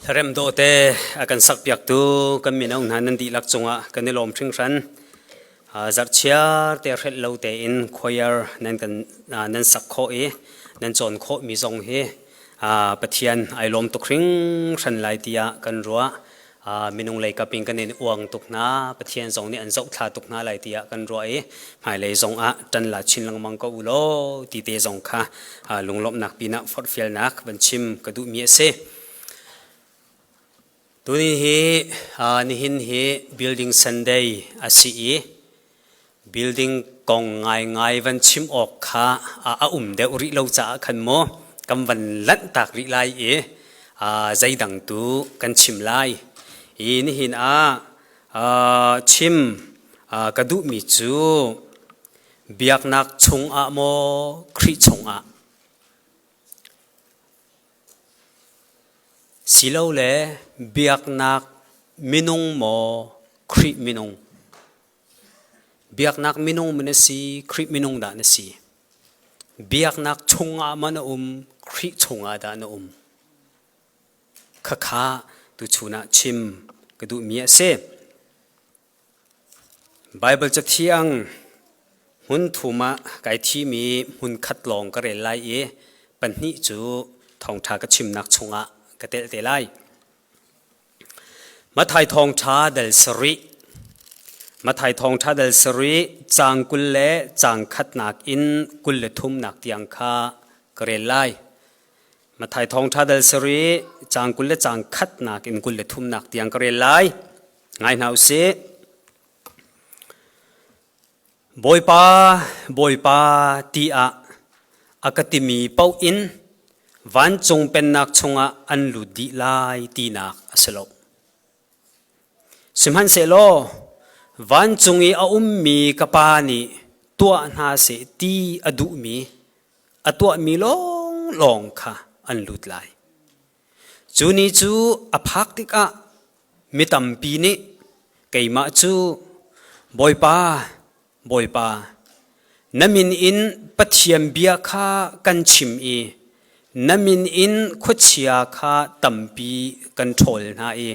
Remdawh te a kan sakpiaktu kan mino hna nan dihlak cungah kan i lawm hringhran. Zarhchiar te hrelh lo tein choir nan kan nan sak khawh i nan cawn khawh mi zong hi Pathian ai lawm tuk hringhran lai tiah kan ruah. Minung lei kap in kan in uang tuk hna. Pathian zong nih an zohthla tuk hna lai tiah kan ruah i hmailei zong ah ṭan la chin lengmang ko u law ti te zong kha lunglawmhnak pinah forhfialnak van chim ka duhmi a si. Tuni hi nihin hi Building Sunday a si i building kong ngaingai van chim awk kha a um deuh rih lo caah khan maw kan van lanhtak rih lai i zeidang tu kan chim lai. I nihin ah chim ka duhmi cu biaknak chungah maw Khrih chungah Silole biaknak minung maw Khrih minung? Biaknak minung maw na si, Khrih minung dah na si? Biaknak chungah maw na um, Khrih chungah dah na um? Khakha tuchun ah chim ka duhmi a si. Baibal Cathiang hmun thum ah kai thimi hmunkhat lawng ka rel lai i pahnih cu thawngṭha ka chimnak chungah ka telh te lai. Matthai thawngṭha dal sarih Matthai thawngṭha dal sarih caang 20 le caang khatnak in 23nak tiang kha ka rel lai. Matthai thawngṭha dal sarih caang 20 le caang khatnak in 23nak tiang ka rel lai. Ngai hna usih. Bawipa, Bawipa tiah a ka timi paoh in vancung pennak chungah an lut dih lai tinak a si lo. Sihmanhsehlaw vancung i a ummi ka Pa nih tuah hna seh ti a duhmi a tuahmi lawnglawng kha an lut lai. Cu ni cu a phak tikah mi tampi nih keimah cu Bawipa, Bawipa, na min in Pathian bia kha kan chim i na min in khuachia kha tampi kan ṭhawl hna i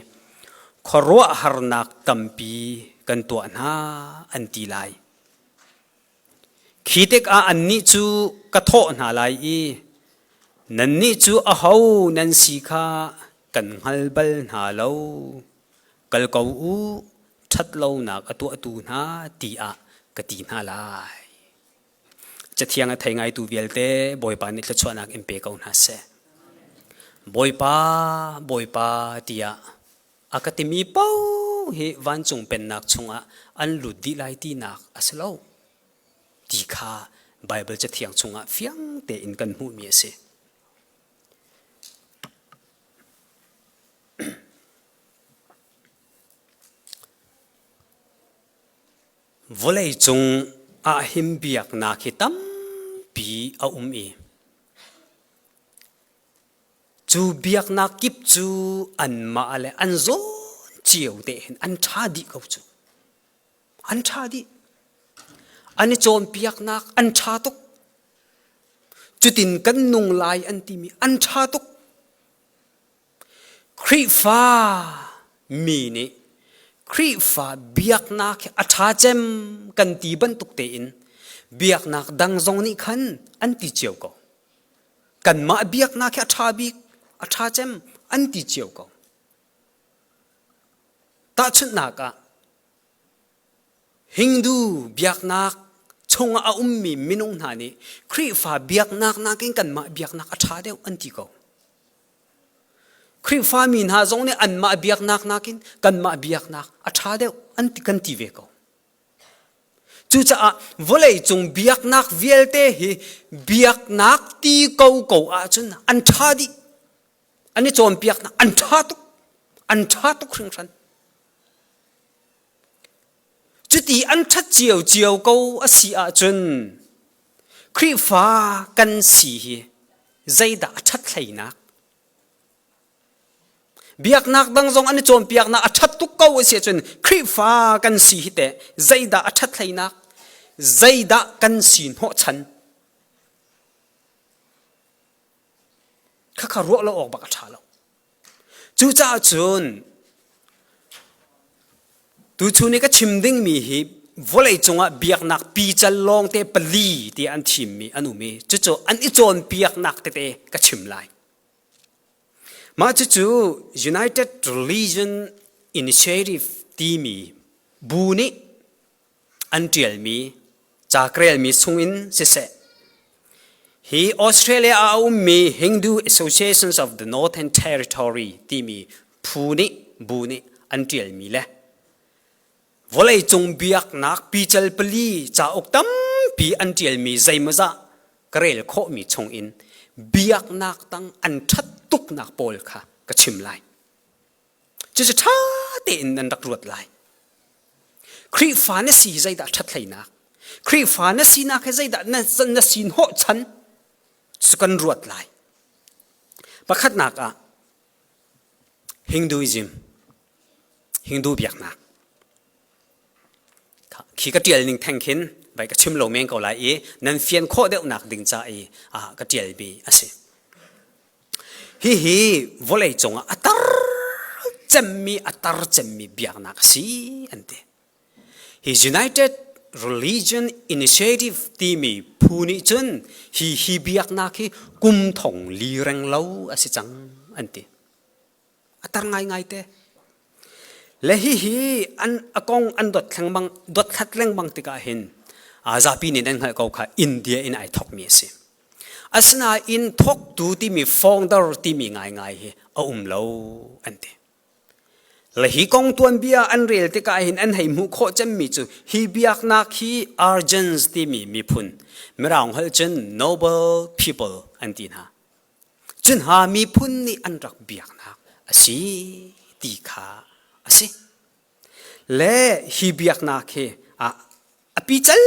khuaruahharnak tampi kan tuah hna, an ti lai. Khi tikah annih cu ka thawh hna lai i, Nannih cu aho nan si kha kan hngal bal hna lo. Kal ko u, ṭhatlonak a tuahtu hna, tiah ka ti hna lai. Cathiang a thei ngaitu vialte Bawipa nih thluachuahnak in pe ko hna seh. Bawipa, Bawipa tiah a ka timi paoh hi vancung pennak chungah an lut dih lai tinak a si lo ti kha Baibal Cathiang chungah fiang tein kan hmuhmi a si. Vawlei cung ah hin biaknak hi tampi a um i Cu biaknak kip cu anmah le an zawn cio te hin an ṭha dih ko cu. An ṭha dih. An i cawnpiaknak an ṭha tuk. Cutin kan nung lai an timi an ṭha tuk. Khrihfa mi nih Khrihfa biaknak hi a ṭha cem kan ti bantuk tein biaknak dang zong nih khan an ti cio ko. Kanmah biaknak hi a ṭha bik, a ṭha cem an ti cio ko. Tahchunhnak ah, Hindu biaknak chungah a ummi minung hna nih Khrihfa biaknak nakin kanmah biaknak a ṭha deuh an ti ko. Khrihfa mi hna zong nih anmah biaknak nakin kanmah biaknak a ṭha deuh an ti kan ti ve ko. Cucaah vawleicung biaknak vialte hi biaknak ti ko ko ahcun an ṭha dih. An i cawnpiaknak an ṭha tuk. An ṭha tuk hringhran. Cuti an ṭhat ciocio ko a si ahcun Khrihfa kan si hi zeidah a ṭhat hleinak? Biaknak dang zong an i cawnpiaknak a ṭhat tuk ko a si ahcun Khrihfa kan si hi teh zeidah a ṭhat hleinak? Zeidah kan si hnawhchan? Khakha ruah lo awk bak a ṭha lo. Cucaah cun tuchun i ka chim dingmi hi vawlei cungah biaknak pical lawngte pali tiah an thimmi an um i cucu an i cawnpiaknak tete ka chim lai. Mah cucu United Religion Initiative timi bu nih an ṭialmi ca karelmi chungin siseh hi Australia ah a ummi Hindu Associations of the Northern Territory timi phu nih bu nih an ṭialmi le vawleicung biaknak pical pali cauk tampi an ṭialmi zeimawzah ka rel khawhmi chungin biaknak tang an ṭhat tuknak pawl kha ka chim lai. Cucu ṭha tein nan rak ruat lai. Khrihfa na si zeidah ṭhathleinak? Khrihfa na sinak he zeidah na, na sin hawhchan? Cu kan ruat lai. Pakhatnak ah Hinduism, Hindu biaknak. Khi ka ṭial ning theng khin vai ka chim lo men ko lai i nan fian khawh deuhnak ding ca i ka ṭialmi a si. Hihi vawlei cungah a tar cemmi a tar cemmi biaknak a si an ti. Hi United Religion Initiative timi phu nih cun hi hi biaknak hi kum thong li reng lo a si cang an ti. A tar ngaingai te. Le hihi an a kong an dot lengmang dothlat lengmang tikah hin zapi nih nan hngalh ko kha India in ai thokmi a si. Asinain thawktu timi founder timi ngaingai hi a um lo an ti. Le hi kong tuanbia an rel tikah hin an hei hmuh khawh cemmi cu hi biaknak hi Arjans timi miphun Mirang holh cun noble people an ti hna. Cun ha miphun nih an rak biaknak a si ti kha a si. Le hi biaknak hi a pical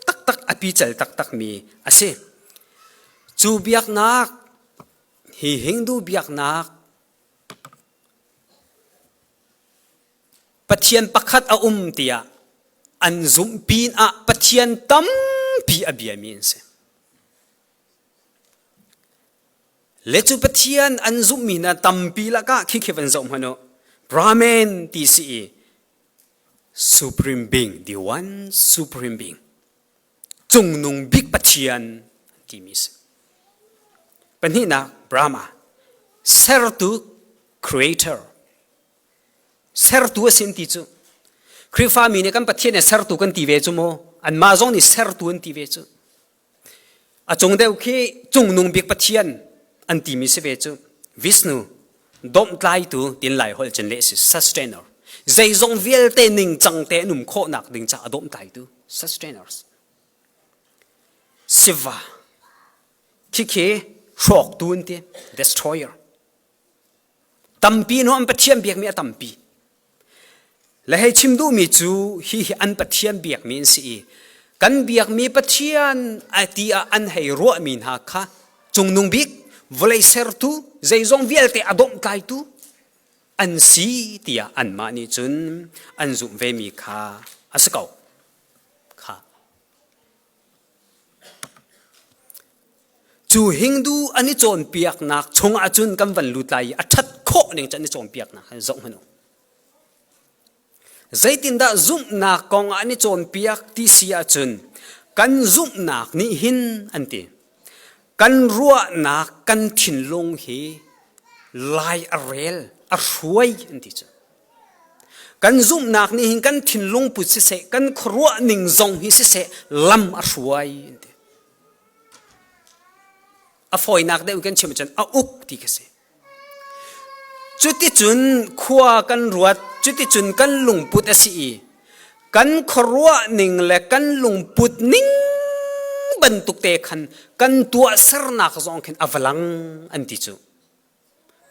taktak a pical taktak mi a si. Cu biaknak hi Hindu biaknak Pathian pakhat a um tiah an zumh pin ah Pathian tampi a biami an si. Le cu Pathian an zumhmi hna tampi lakah khi khi van zoh hmanh u. Brahman ti si i Supreme Being, the one Supreme Being, cungnung bik Pathian timi si. Pahnihnak Brahma, sertu creator, sertu a sin ti cu. Khrihfami nih kan Pathian nih sertu kan ti ve cu mu. Anmah zong nih sertu an ti ve cu. A cung deuh khi cungnung bik Pathian an timi si ve cu. Vishnu, domhtlaitu tin Lai holh cun leh si sustainer. Zeizong vialte ningcang te an um khawhnak ding caah a domhtlaitu sustainers. Siva, khikhi hrawktu an ti, destroyer. Tampi nu an Pathian biakmi a tampi. Le hei chim duhmi cu hihi an Pathian biakmi an si i kan biakmi Pathian a ti ah an hei ruahmi hna kha cungnung bik vawlei sertu zeizong vialte a domhtlaitu an si tiah anmah nih cun an zumh vemi kha a si ko. Kha. Cu Hindu an i cawnpiaknak chungah cun kan van lut lai i a ṭhat khawh ning cu an i cawnpiaknak hi zoh hmanh u. Zeitindah zumhnak kong ah an i cawnpiak ti si ahcun kan zumhnak nih hin an ti. Kan ruahnak kan thinlung hi lai a rel, a hruai an ti cu. Kan zumhnak nih hin kan thinlung put siseh, kan khuaruah ning zong hi siseh, lam a hruai an ti. A fawinak deuh kan chim ahcun a uk ti khi si. Cuticun khua kan ruat, cuticun kan lungput a si i kan khuaruah ning le kan lungput ning bantuk te khan kan tuahsernak zong khin a va lang an ti cu.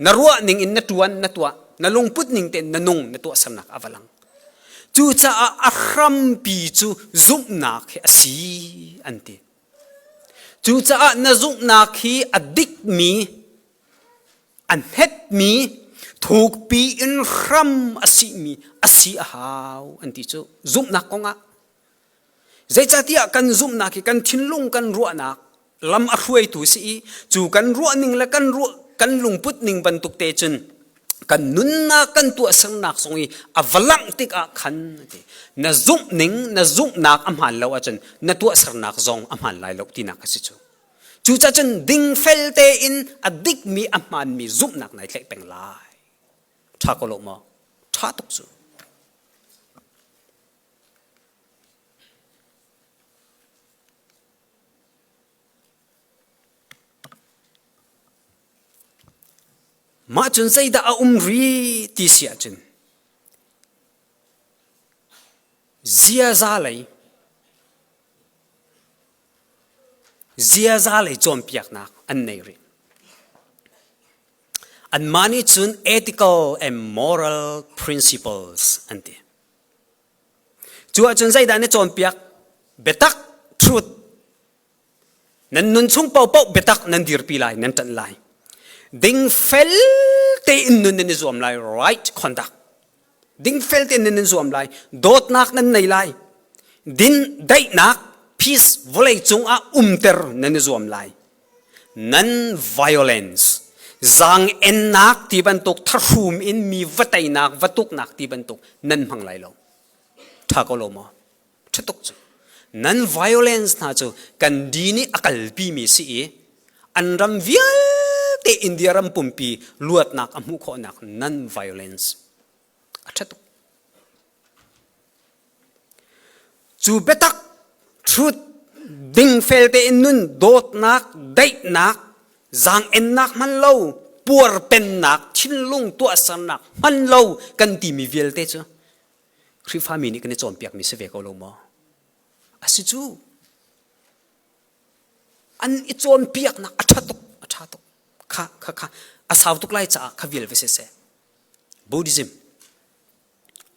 Na ruah ning in na ṭuan, na tuah. Na lungput ning tein na nung, na tuahsernak a va lang. Cucaah a hrampi cu zumhnak hi a si an ti. Cucaah na zumhnak hi a dikmi, a hnetmi, thukpi in hram a sihmi a si a hau an ti cu zumhnak kongah. Zeicahtiah kan zumhnak hi kan thinlung kan ruahnak lam a hruaitu si i cu kan ruahning le kan ruah kan lungput ning bantuk te cun. Kan nunnak kan tuahsernak zong i a va langh tikah khan ti na zumh ning na zumhnak a hmaan lo ahcun na tuahsernak zong a hmaan lai lo tinak a si cu. Cucaah cun dingfel tein a dikmi a hmaanmi zumhnak nai tlaih peng lai. Ṭha ko lo maw? Ṭha tuk cu. Mah cun zeidah a um rih ti si ahcun ziaza lei ziaza lei cawnpiaknak an nei rih. Anmah nih cun ethical and moral principles an ti. Cu ahcun zeidah na cawnpiak? Biatak, truth. Nan nun chung paohpaoh biatak nan dirpi lai, nan ṭanh lai. Dingfel tein nun nan i zuam lai, right conduct. Dingfel tein nan i zuam lai, dawtnak nan nei lai. Din daihnak, peace vawlei cungah umter nan i zuam lai. Non violence, zaang-ennak ti bantuk thahrum in mi va teinak, va tuknak ti bantuk nan hmang lai lo. Ṭha ko lo maw? Ṭha tuk cu. Non violence hna cu kan di nih a kalpi mi si i an ram vialte India ram pumpi luatnak a hmuh khawhnak non violence a ṭha tuk. Cu biatak truth dingfel tein nun dawtnak daihnak zaang-ennak hman lo puarpennak thinlung tuahsernak hman lo kan timi vialte cu Khrihfami nih kan i cawnpiakmi si ve ko lo maw? A si cu. An i cawnpiaknak a ṭha tuk, a ṭha tuk. Kha, kha, kha. A sau tuk lai caah kha vial va si seh. Buddhism,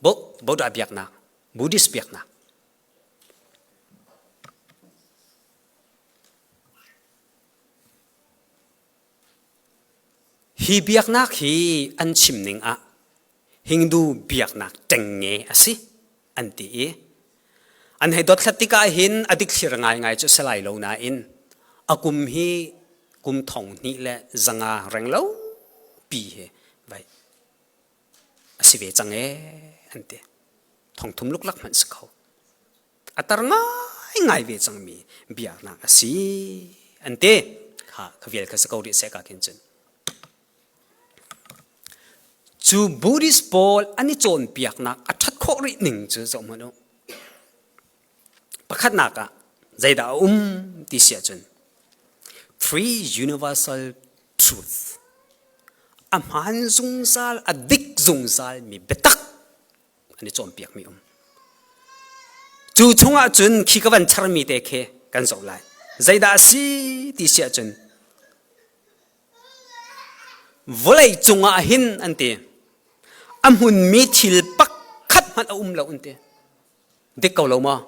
Bo, Buddha biaknak, Buddhist biaknak. Hi biaknak hi an chim ning ah Hindu biaknak ṭengnge a si an ti i an hei dothlat tikah hin a dikthlir ngaingai cu si lai lo nain a kum hi kum thong hnih le zanga reng lo pi hi vai a si ve cang ee an ti. Thong thum luklak hmanh si kho. A tar ngaingai ve cangmi biaknak a si an ti. Kha kha vial kha si ko rih seh ka khin cun. Cu Buddhist pawl an i cawnpiaknak a ṭhat khawh rih ning cu zoh hmanh u. Pakhatnak ah zeidah a um ti si ahcun three universal truth a hmaan zungzal a dik zungzal mi biatak an i cawnpiakmi um. Cu chungah cun khi ka van charmi te khi kan zoh lai. Zeidah a si ti si ahcun Vawlei cungah hin an ti a hmunmi thil pakhat hmanh a um lo an ti. Dik ko lo maw?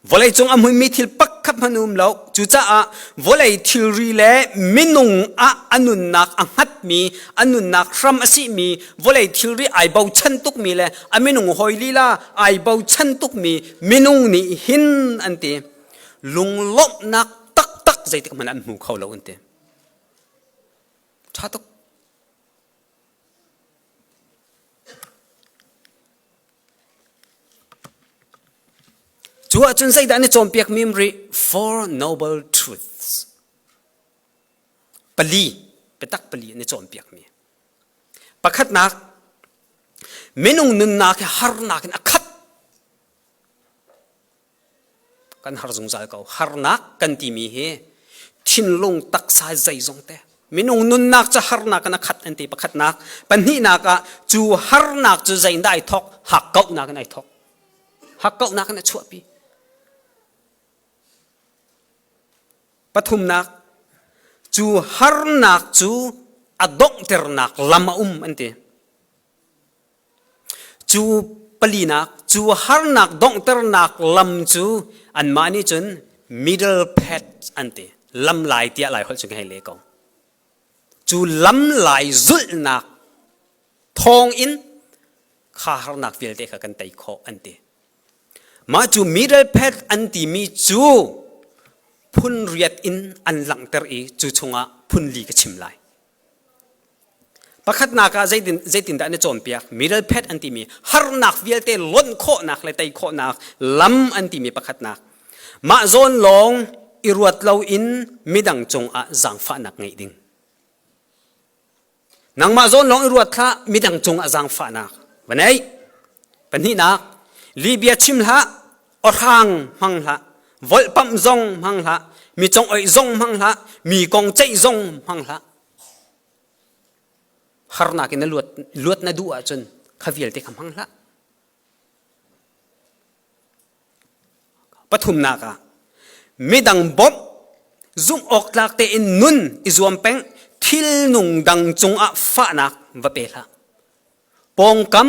Vawlei cung a hmunmi thil pakhat hmanh a um lo. Cucaah vawlei thilri le minung ah a nunnak a hngatmi, a nunnak hram a sihmi, vawlei thilri ai bochan tukmi le a minung hawi lila ai bochan tukmi minung nih hin an ti. Lunglawmhnak taktak zeitik hmanh an hmu kho lo an ti. Ṭha tuk. Cu ahcun zeidah an i cawnpiak mi rih? Four noble truths. Pali, biatak pali an i cawnpiak mi. Pakhatnak, minung nunnak hi harnak in a khat. Kan har zungzal ko. Harnak kan timi hi thinlung taksa zeizong te minung nunnak cu harnak in a khat an ti pakhatnak pahnihnak ah cu harnak cu zeidah ai thok hakkauhnak in ai thok hakkauhnak in a chuahpi pathumnak cu harnak cu a donghternak lam a um an ti Cu palinak, cu harnak donghternak lam cu anmah nih cun middle path an ti. Lam lai tiah Lai holh cu hei le ko. Cu lam lai zulhnak thawng in kha harnak vialte kha kan tei khawh an ti. Mah cu middle path an timi cu phun riat in an langhter i cu chungah phun li ka chim lai. Pakhatnak ah zeitin zeitindah an i cawnpiak? Middle path an timi harnak vialte lonh khawhnak le tei khawhnak lam an timi pakhatnak. Mah zawn lawng i ruat loin midang cungah zaangfahnak ngeih ding. Nangmah zawn lawng i ruat hlah, midang cungah zaangfahnak va nei. Pahnihnak, lihbia chim hlah, awhrang hmang hlah, volhpamh zong hmang hlah, mi congoih zong hmang hlah, mi kong ceih zong hmang hlah. Harnak in na luat, luat na duh ahcun kha vialte kha hmang hlah. Pathumnak ah midang bawmh zumh awk tlak tein nun i zuam peng thil nung dang cungah fahnak va pe hlah. Pawngkam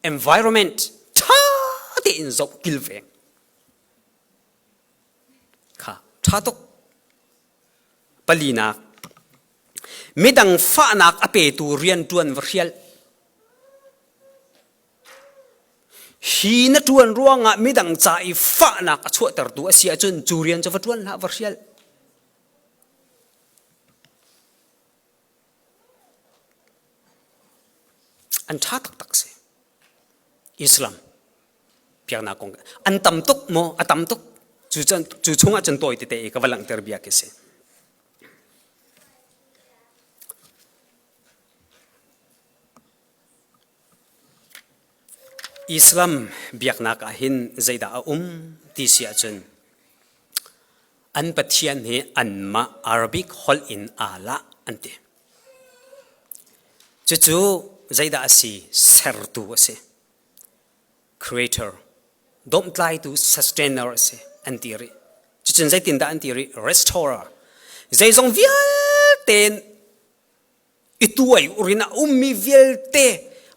environment ṭha tein zoh kilveng. Kha ṭha tuk. Palinak midang fahnak a petu rianṭuan va hrial. Hi na ṭuan ruangah midang ca i fahnak a chuahtertu a si ahcun cu rian cu va ṭuan hlah, va hrial. An ṭha taktak si. Islam biaknak kong an tam tuk maw? A tam tuk. Cu, cu chungah cun tawi tete i ka va langhter bia khi si. Islam biaknak ah hin zeidah a um ti si ahcun an pathian hi anmah Arabic holh in aa lah an ti. Cucu zeidah a si? Sertu a si. Creator. Domhtlaitu sustainer a si an ti rih. Cucun zeitindah an ti rih? Restorer. Zeizong vialte i tuai urin a ummi vialte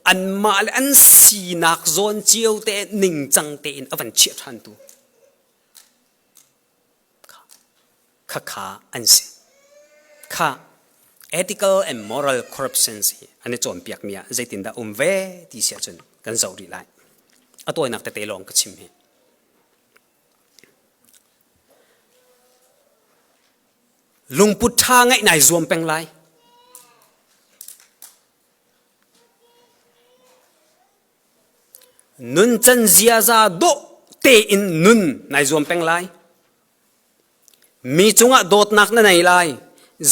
anmah le an sinak zawn cio te ningcang tein a van chiah ṭhantu khakha an si. Kha ethical and moral corruptions hi an i cawnpiakmi ah zeitindah um ve ti si ahcun kan zoh rih lai. A tawinak tete lawng ka chim hi. Lungput ṭha ngeih nai zuam peng lai. Nuncan ziaza dawh tein nun nai zuam peng lai. Mi cungah dawtnak na nei lai,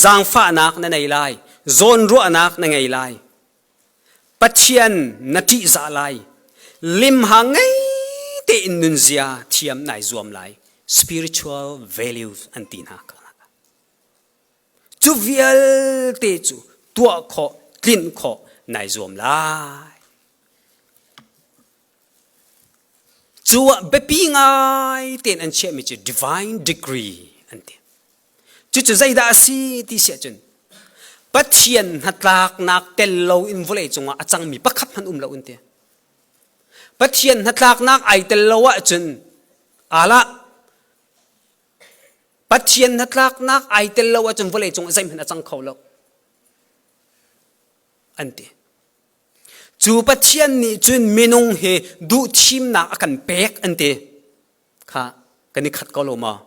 zaangfahnak na nei lai, zawnruahnak na ngei lai. Pathian na ṭihzah lai. Limha ngei tein nunzia thiam nai zuam lai. Spiritual values an ti hna. Cu vialte cu tuah khawh, tlinh khawh nai zuam lai. Cu ah biapi ngai tein an chiahmi cu divine degree an ti. Cucu zeidah a si ti si ahcun Pathian hnatlaknak tel loin vawlei cungah a cangmi pakhat hmanh um lo an ti. Pathian hnatlaknak ai tel lo ahcun alah Pathian hnatlaknak ai tel lo ahcun vawlei cungah zeihmanh a cang kho lo an ti. Cu Pathian nih cun minung hi duhthimnak a kan pek an ti. Kha kan i khat ko lo maw?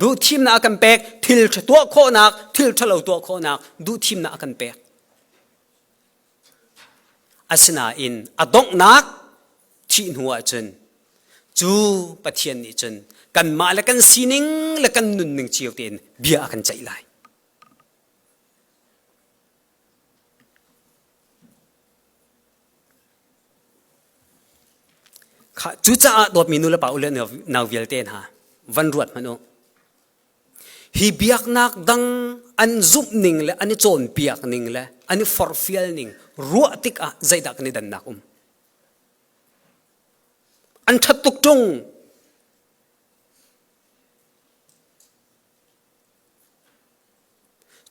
Duhthimnak a kan pek, thil ṭha tuah khawhnak, thil ṭhalo tuah khawhnak duhthimnak a kan pek. Asinain a donghnak thih hnu ahcun cu Pathian nih cun kanmah le kan sining le kan nunning cio tein bia a kan ceih lai. Cucaah dawtmi nu le pa u le nau vialte hna van ruat hmanh u. Hi biaknak dang an zumh ning le an i cawnpiak ning le an i forhfial ning ruah tikah zeidah kan i dannak um? An ṭhat tuk ṭung.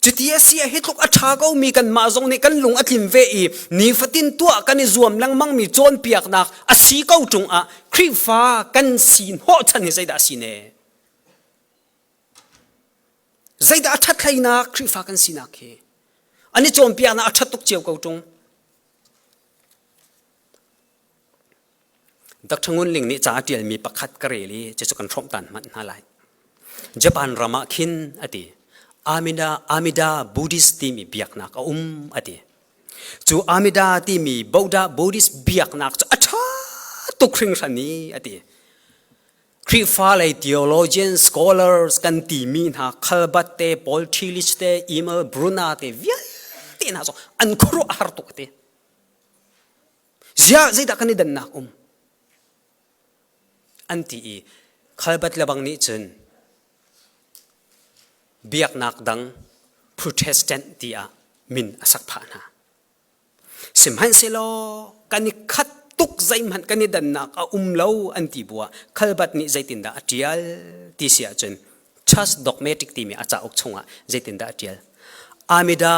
Cuti a si ah hi tluk a ṭha komi kanmah zong nih kan lung a tlim ve i nifatin tuah kan i zuam lengmangmi cawnpiaknak a si ko ṭung ah Khrihfa kan si hnawhchan hi zeidah a si ne? Zeidah a ṭhat hleinak Khrihfa kan sinak hi? An i cawnpiaknak a ṭhat tuk cio ko ṭung. Dr. Ngun Ling nih ca a ṭialmi pakhat ka rel i cucu kan hrawmh tan hmanh hna lai. Japan ram ah khin a ti. Amida, Amida Buddhist timi biaknak a um a ti. Cu Amida timi Buddha Buddhist biaknak cu a ṭha tuk hringhran i a ti. Khrihfa lei theologian scholars kan timi hna Khalbat te, Paul Tillich te, Emil Brunner te vialte hna zong an khuaruah a har tuk a ti. Ziah zeidah kan i dannak um? An ti i Khalbat lebang nih cun biaknak dang Protestant tiah min a sak phah hna. Sihmanhsehlaw kan i khat tuk zeihmanh kan i dannak a um lo an ti buah Khalbat nih zeitindah a ṭial ti si ahcun Church Dogmatic timi a cauk chungah zeitindah a ṭial? Amida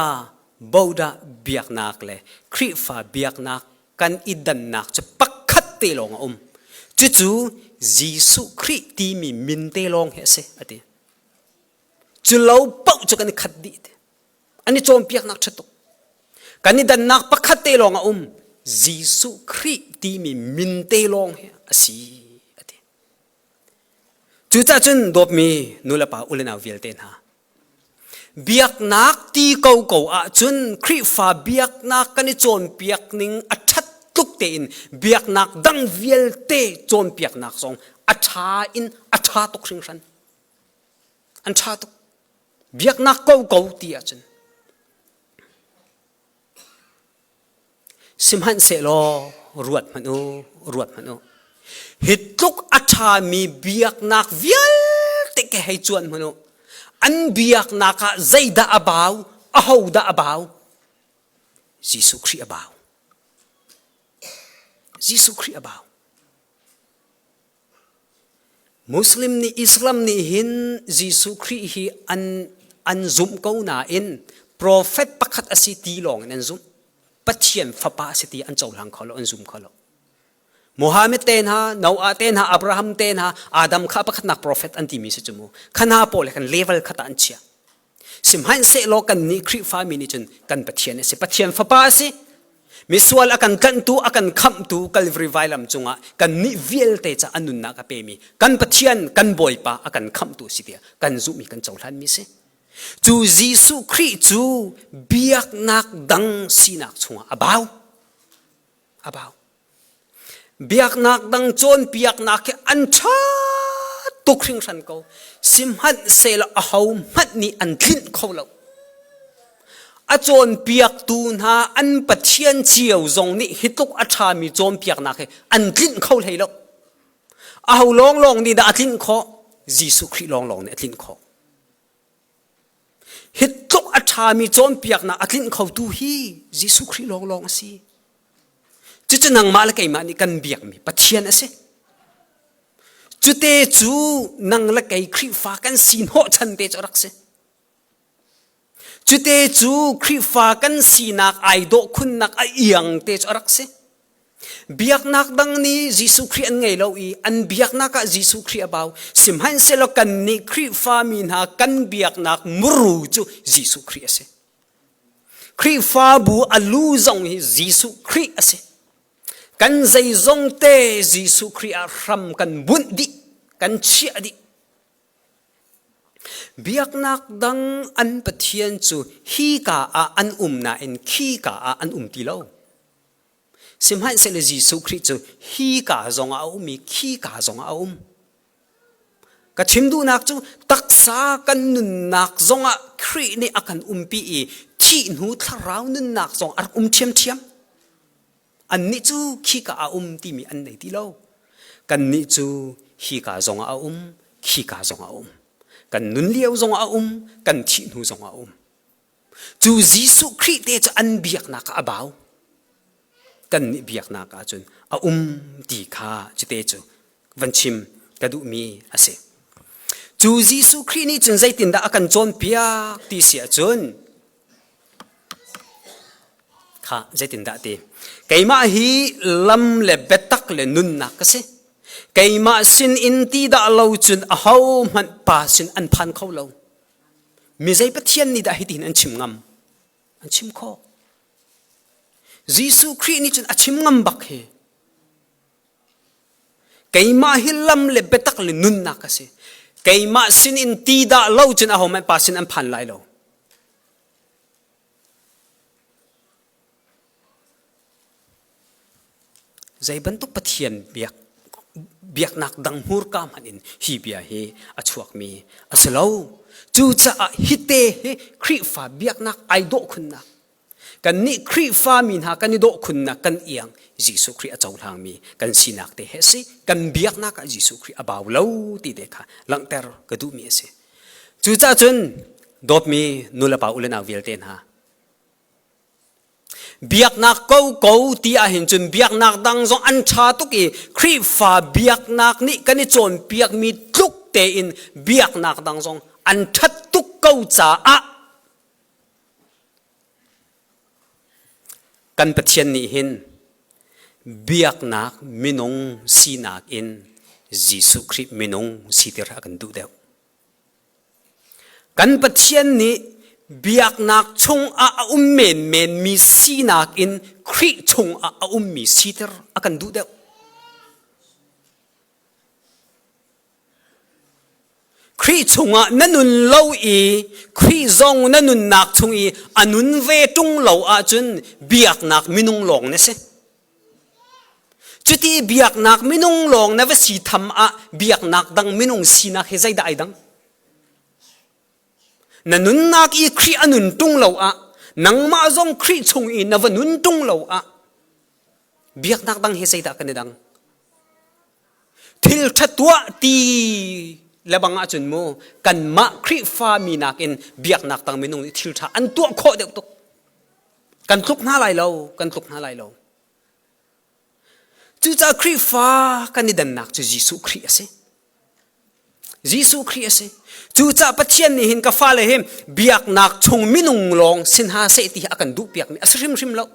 Bodah biaknak le Khrihfa biaknak kan i dannak cu pakhat te lawng a um. Cucu Jesuh Khrih timi min te lawng hi a si, a ti. Cu lo paoh cu kan i khat dih. An i cawnpiaknak ṭha tuk. Kan i dannak pakhat te lawng a um. Jesuh Khrih timi min te lawng hi a si, a ti. Cucaah cun dawtmi nulepa u le nau vialte hna, Biaknak ti koko ahcun Khrihfa biaknak kan i cawnpiak ning a ṭhat tluk tein biaknak dang vialte cawnpiaknak zong a ṭha in a ṭha tuk hringhran. An ṭha tuk. Biaknak koko ti ahcun. Sihmanhsehlaw ruat hmanh u, ruat hmanh u. Hi tluk a ṭhami biaknak vialte ke hei cuan hmanh u. An biaknak ah zeidah a bau, ahodah a bau? Jesuh Khrih a bau. Jesuh Khrih a bau. Muslim nih Islam nih hin Jesuh Khrih hi an an zumh ko nain prophet pakhat a si ti lawng in an zumh. Pathian fapa a si ti an cohlang kho lo, an zum kho lo. Muhammad te hna, Noah te hna, Abraham te hna, Adam kha pakhatnak prophet an timi si cu mu. Kha hna pawl he kan level khat ah an chia. Sihmanhsehlaw kannih Khrihfa mi nih cun kan Pathian a si. Pathian Fapa a si. Misual a kan tlanhtu, a kan khamhtu Calvary vailam cungah kannih vialte ca a nunnak a pemi kan Pathian, kan Bawipa a kan khamhtu a si tiah kan zumhmi kan cohlanmi a si. Cu Jesuh Khrih cu biaknak dang sinak chungah a bau. A bau. Biaknak dang cawnpiaknak hi an ṭha tuk hringhran ko. Sihmanhsehlaw ahohmanh nih an tlinh kho lo. A cawnpiaktu hna an Pathian cio zong nih hi tluk a ṭhami cawnpiaknak hi an tlinh kho hlei lo. Aho lawnglawng nih dah a tlinh khawh? Jesuh Khrih lawnglawng nih a tlinh khawh. Hi tluk a ṭhami cawnpiaknak a tlinh khotu hi Jesuh Khrih lawnglawng a si. Cucu nangmah le keimah nih kan biakmi Pathian a si. Cute cu nang le kei Khrihfa kan si hnawhchan te cu a rak si. Cute cu Khrihfa kan sinak ai dawh khunnak a iang te cu a rak si. Biaknak dang nih Jesuh Khrih an ngei lo i an biaknak ah Jesuh Khrih a bau. Sihmanhsehlaw kannih Khrihfa mi hna kan biaknak muru cu Jesuh Khrih a si. Khrihfabu a lu zong hi Jesuh Khrih a si. Kan zeizong te Jesuh Khrih ah hram kan bunh dih, kan chiah dih. Biaknak dang an Pathian cu hika ah an um nain khika ah an um ti lo. Sihmanhsehlaw Jesuh Khrih cu hika zongah a um i khika zongah a um. Ka chim duhnak cu taksa kan nunnak zongah Khrih nih a kan umpi i thih hnu thlarau nunnak zong a rak um ṭhiamṭhiam. Annih cu khika ah um timi an nei ti lo. Kannih cu hika zongah a um, khika zongah a um. Kan nun lio zongah a um, kan thih hnu zongah a um. Cu Jesuh Khrih te cu an biaknak ah a bau. Kannih biaknak ah cun a um ti kha cute cu van chim ka duhmi a si. Cu Jesuh Khrih nih cun zeitindah a kan cawnpiak ti si ahcun kha zeitindah ti keimah hi lam le biatak le nunnak ka si keimah sin in ti dah lo cun ahohmanh pa sin an phan kho lo Mi zei Pathian nih dah hitin an chim ngam? An chim khawh. Jesuh Khrih nih cun a chim ngam bak hi. Keimah hi lam le biatak le nunnak ka si. Keimah sin in ti dah lo cun ahohmanh pa sin an phan lai lo. Zei bantuk Pathian biak biaknak dang hmurka hmanh in hi bia hi a chuakmi a si lo. Cucaah hite hi Khrihfa biaknak ai dawh khunnak Kannih Khrihfa mi hna kan i dawh khunnak kan iang Jesuh Khrih a cohlangmi kan sinak te he si. Kan biaknak ah Jesuh Khrih a bau lo ti te kha langhter ka duhmi a si. Cucaah cun dawtmi nulepa u le nau vialte hna biaknak koko ti ahhin cun biaknak dang zong an ṭha tuk i Khrihfa biaknak nih kan i cawnpiakmi tluk tein biaknak dang zong an ṭhat tuk ko caah Kan Pathian nih hin biaknak minung sinak in Jesuh Khrih minung siter a kan duh deuh. Kan Pathian nih biaknak chungah a um menmenmi sinak in Khrih chungah a ummi siter a kan duh deuh. Khrih chungah na nun lo i Khrih zong na nunnak chung i a nun ve ṭung lo ahcun biaknak minung lawng na si. Cuti biaknak minung lawng na va si tham ah biaknak dang minung sinak he zeidah ai dang? Na nunnak i Khrih a nun ṭung lo ah nangmah zong Khrih chung i na va nun ṭung lo ah biaknak dang he zeidah kan i dang? Thil ṭha tuah ti lebang ahcun mu kanmah Khrihfa mi nakin biaknak tang minung nih thil ṭha an tuah khawh deuh tuk. Kan tluk hna lai lo, kan tluk hna lai lo. Cucaah Khrihfa kan i dannak cu Jesuh Khrih a si. Jesuh Khrih a si. Cucaah Pathian nih hin ka fale hi biaknak chung minung lawng si hna seh ti hi a kan duhpiakmi a si hrimhrim lo.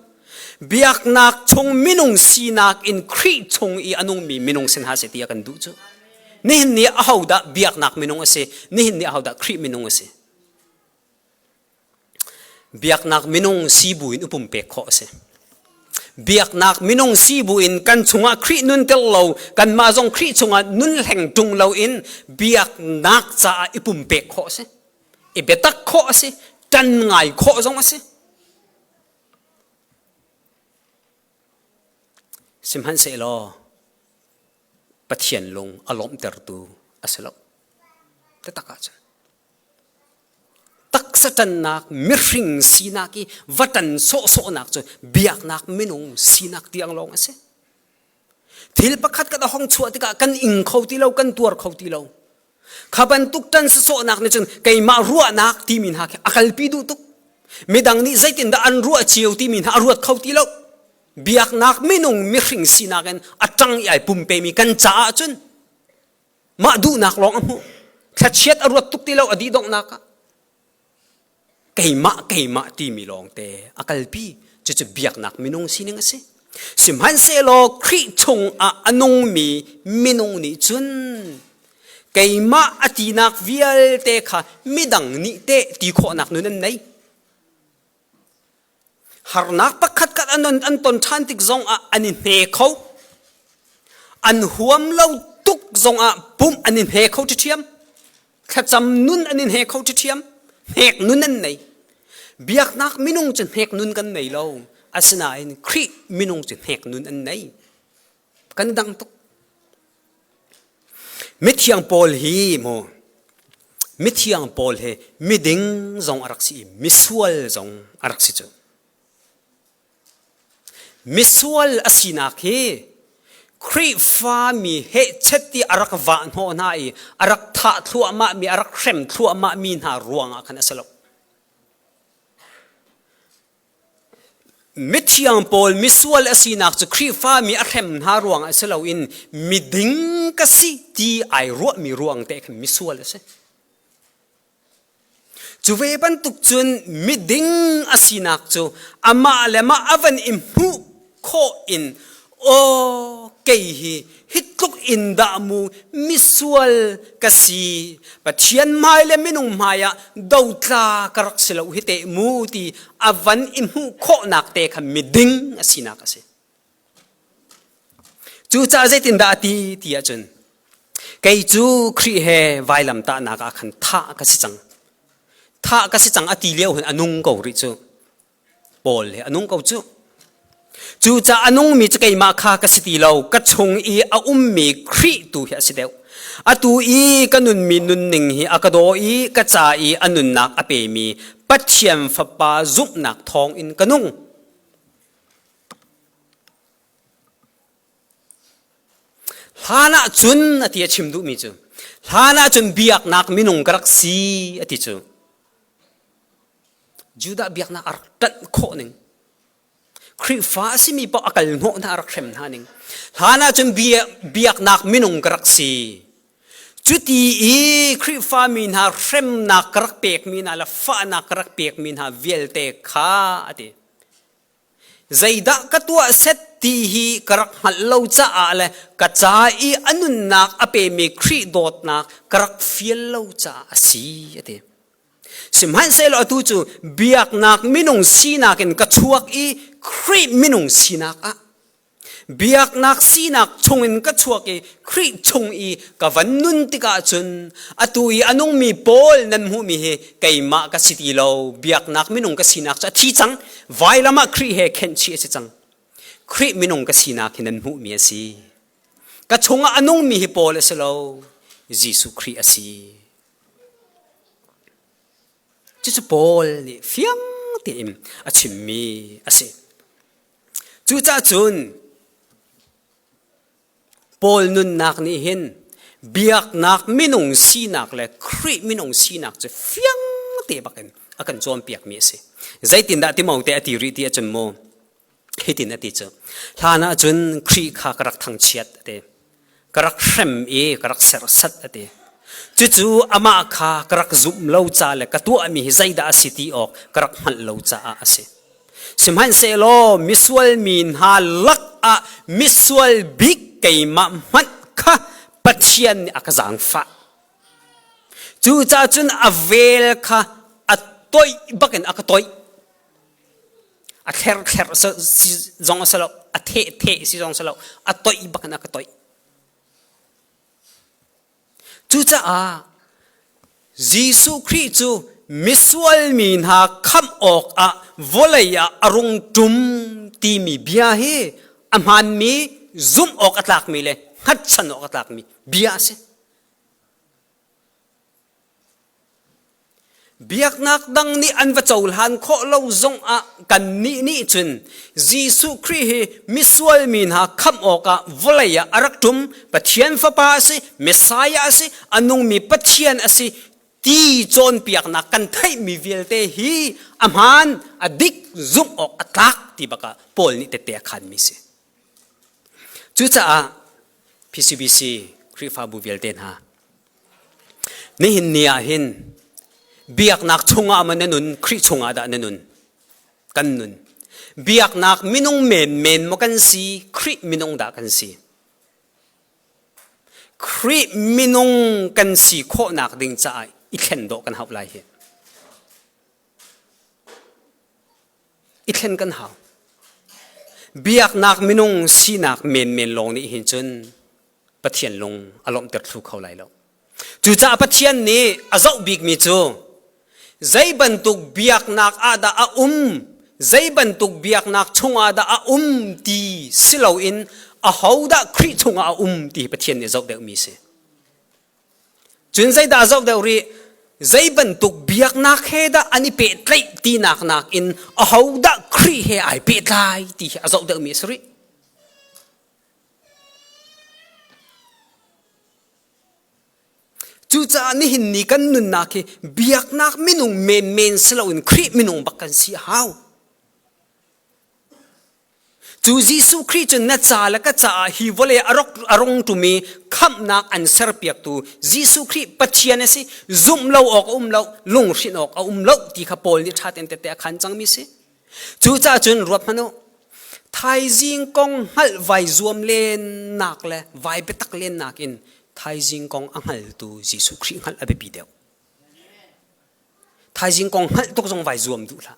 Biaknak chung minung sinak in Khrih chung i a nungmi minung si hna seh ti a kan duh cu. Nihin ni ahodah biaknak minung a si, nihin ni ahodah Khrih minung a si. Biaknak minung si buin i pumpek khawh a si. Biaknak minung si buin kan chungah Khrih nun tel lo, kanmah zong Khrih chungah nun hleng ṭung loin biaknak caah i pumpek khawh a si. I biatak khawh a si. Ṭan ngai khawh zong a si. Sihmanhsehlaw Pathian lung a lawmhtertu a si lo. Taktak ahcun. Taksa ṭannak mihring sinak i va ṭan sawhsawhnak cu biaknak minung sinak tiang lawng a si. Thil pakhat kan a hong chuah tikah kan ing kho ti lo, kan tuar kho ti lo. Kha bantuk ṭan sawhsawhnak nih cun keimah ruahnak timi hna khi a kalpi duh tuk. Midang nih zeitindah an ruah cio timi hna a ruat kho ti lo. Biaknak minung mihring sinak in a ṭang i ai pumpemi kan caah cun Mah duhnak lawng a hmuh. Thlachiat a ruat tuk ti lo a dih donghnak ah. Keimah keimah timi lawngte a kalpi. Cucu biaknak minung sining a si. Sihmanhsehlaw Khrih chungah a nungmi minung nih cun keimah a tinak vialte kha midang nih teh ti khawhnak nun an nei. Harnak pakhat khat an, an ton ṭhan tik zongah an i hne kho. An huam lo tuk zongah pumh an i hne kho ṭhiam. Thlacam nun an i hne kho ṭhiam. Hnek nun an nei. Biaknak minung cu hnek nun kan nei lo. Asinain Khrih minung cu hnek nun an nei. Kan dang tuk. Mithiang Paul hi mu mithiang Paul hi miding zong a rak si i misual zong a rak si cu. Misual a sinak hi Khrihfa mi hehchet ti a rak vah hnawh hna i a rak thah thluahmah mi a rak hrem thluahmah mi hna ruangah khan a si lo. Mithiang pawl misual a sinak cu Khrihfa mi a hrem hna ruangah si loin miding ka si ti ai ruahmi ruang te khan misual a si. Cu ve bantuk cun miding a sinak cu amah le mah a van i hmuh khawh in aw kei hi hi tluk in dah mu misual ka si Pathian hmai le minung hmai ah dotla ka rak si lo hi teh mu ti a van i hmuh khawhnak te kha miding a sinak a si. Cucaah zeitindah a ti ti ahcun kei cu Khrih he vailamtahnak ah khan thah ka si cang. Thah ka si cang a ti lio hin a nung ko rih cu. Paul he a nung ko cu. Cucaah a nungmi cu keimah kha ka si ti lo, ka chung i a ummi Khrih tu hi a si deuh. Atu i ka nunmi nunning hi a ka daw i ka ca i a nunnak a pemi Pathian Fapa zumhnak thawngin ka nung. Hlan ah cun a ti a chim duhmi cu hlan ah cun biaknak minung ka rak si a ti cu. Judah biaknak a rak ṭanh khawh ning. Khrihfa a simi paoh a kal hnawh hna a rak hrem hna ning. Hlan ah cun biaknak minung ka rak si. Cuti i Khrihfa mi hna hremnak ka rak pekmi hna le fahnak ka rak pekmi hna vialte kha a ti. Zeidah ka tuah set ti hi ka rak hngalh lo caah le ka ca i a nunnak a pemi Khrih dawtnak ka rak fial lo caah a si, a ti. Sihmanhsehlaw atu cu biaknak minung sinak in ka chuak i Khrih minung sinak ah Biaknak sinak chungin ka chuak i Khrih chung i ka van nun tikah cun atu i a nungmi pawl nan hmuhmi hi keimah ka si ti lo. Biaknak minung ka sinak cu a thi cang. Vailam ah Khrih he khenhchih a si cang. Khrih minung ka sinak hi nan hmuhmi a si. Ka chungah a nungmi hi Paul a si lo, Jesuh Khrih a si. Cucu Paul nih fiang tein a chimmi a si. Cucaah cun Paul nunnak nih hin biaknak minung sinak le Khrih minung sinak cu fiang te bakin a kan cawnpiakmi a si. Zeitindah Timote a ti rih ti ahcun mu hitin a ti cu hlan ah cun Khrih kha ka rak thangchiat a ti. Ka rak hrem i ka rak serhsat a ti. Cucu amah kha ka rak zumh lo ca le ka tuahmi hi zeidah a si ti awk ka rak hngalh lo caah a si. Sihmanhsehlaw misual mi hna lakah misual bik keimah hmanh kha Pathian nih a ka zaangfah. Cucaah cun a vel kha a toih bakin a ka toih. A thler thler si zong a si lo, a theh theh si zong a si lo, a toih bakin a ka toih. Cucaah Jesuh Khrih cu misual mi hna khamh awkah vawlei ah a rung ṭum timi bia hi a hmaanmi zumh awk a tlakmi le hngatchan awk a tlakmi bia a si. Biaknak dang nih an va cohlan khawh lo zongah kannih nih cun Jesuh Khrih hi misual mi hna khamh awkah vawlei ah a rak ṭum, Pathian Fapa a si, Messiah a si, a nungmi Pathian a si ti cawnpiaknak kan theihmi vialte hi a hmaan, a dik, zumh awk a tlak ti bakah Paul nih tette a khanmi si. Cucaah PCBC Khrihfabu vialte hna Nihin ni ah hin biaknak chungah maw na nun, Khrih chungah dah na nun? Kan nun. Biaknak minung menmen maw kan si, Khrih minung dah kan si? Khrih minung kan si khawhnak ding caah i thlen dawh kan hauh lai hi. I thlen kan hau. Biaknak minung sinak menmen lawng nih hin cun Pathian lung a lawmhter thlu kho lai lo. Cucaah Pathian nih a zoh bikmi cu zei bantuk biaknak ah dah a um, zei bantuk biaknak chungah dah a um ti si loin ahodah Khrih chungah a um ti Pathian nih zoh deuhmi si. Cun zeidah a zoh deuh rih? Zei bantuk biaknak he dah an i pehtlaih tinak nakin ahodah Khrih he ai pehtlai ti hi a zoh deuhmi a si rih. Cucaah nihin ni kan nunnak hi biaknak minung menmen si loin Khrih minung bak kan si a hau. Cu Jesuh Khrih cu na ca le ka caah hi vawlei a rung ṭum i khamhnak an serpiaktu Jesuh Khrih Pathian a si. Zumh lo awk a um lo, lunghrinh awk a um lo ti kha Paul nih ṭha tein tette a khan cangmi si. Cucaah cun ruat hmanh u. Thaizing kong hngalh vai zuam lennak le vai biatak lennak in thaizing kong a hngaltu Jesuh Khrih hngalh a biapi deuh. Thaizing kong hngalh tuk zong vai zuam duh hlah.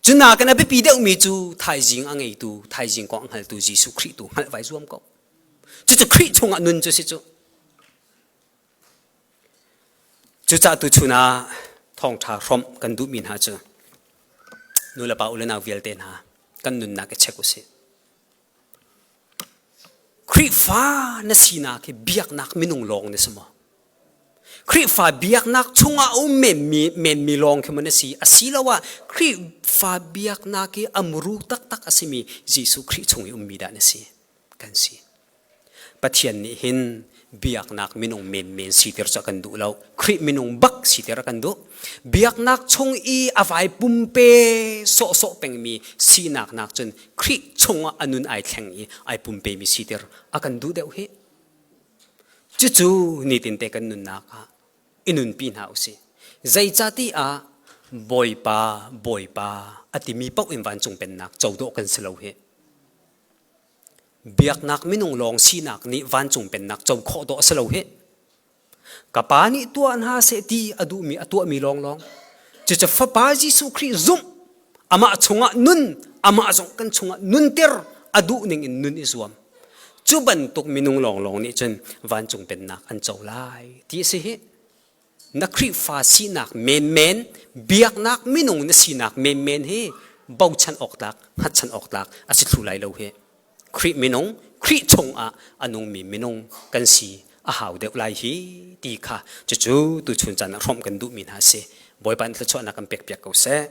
Cunakin a biapi deuhmi cu thaizing a ngeitu, thaizing kong a hngaltu Jesuh Khrih tu hngalh vai zuam ko. Cucu Khrih chungah nun cu si cu. Cucaah tuchun ah thawngṭha hrawmh kan duhmi hna cu nu le pa u le nau vialte hna. Kan nunnak i check usih. Khrihfa na sinak hi biaknak minung lawng na si maw? Khrihfa biaknak chungah a um menmi, menmi lawng khi maw na si? Asiloah Khrihfa biaknak i a muru taktak a simi Jesuh Khrih chung i ummi dah na si? Kan si. Pathian nih hin biaknak minung menmen siter cu a kan duh lo. Khrih minung bak siter a kan duh. Biaknak chung i a vai pumpe sawhsawh pengmi sinak nak cun Khrih chungah a nun ai thleng i ai pumpemi siter a kan duh deuh hi. Cucu nitinte kan nunnak ah i nunpi hna usih. Zeicahti ah Bawipa, Bawipa a timi paoh in vancung pennak co dawh kan si lo hi. Biaknak minung lawng sinak nih vancung pennak co khawh dawh a si lo hih. Ka pa nih tuah hna seh ti a duhmi a tuahmi lawnglawng. Cucu Fapa Jesuh Khrih zumh, amah chungah nun, amah zong kan chungah nunter a duh ning in nun i zuam. Cu bantuk minung lawnglawng nih cun vancung pennak an co lai ti a si hih. Na Khrihfa sinak menmen, biaknak minung na sinak menmen hi bochan awk tlak, hngatchan awk tlak a si thlu lai lo hi. Khrih minung, Khrih chungah a nungmi minung kan si a hau deuh lai hi ti kha cucu tuchun caan ah hrawmh kan duhmi hna a si. Bawipa nih thluachuahnak kan pekpiak ko seh.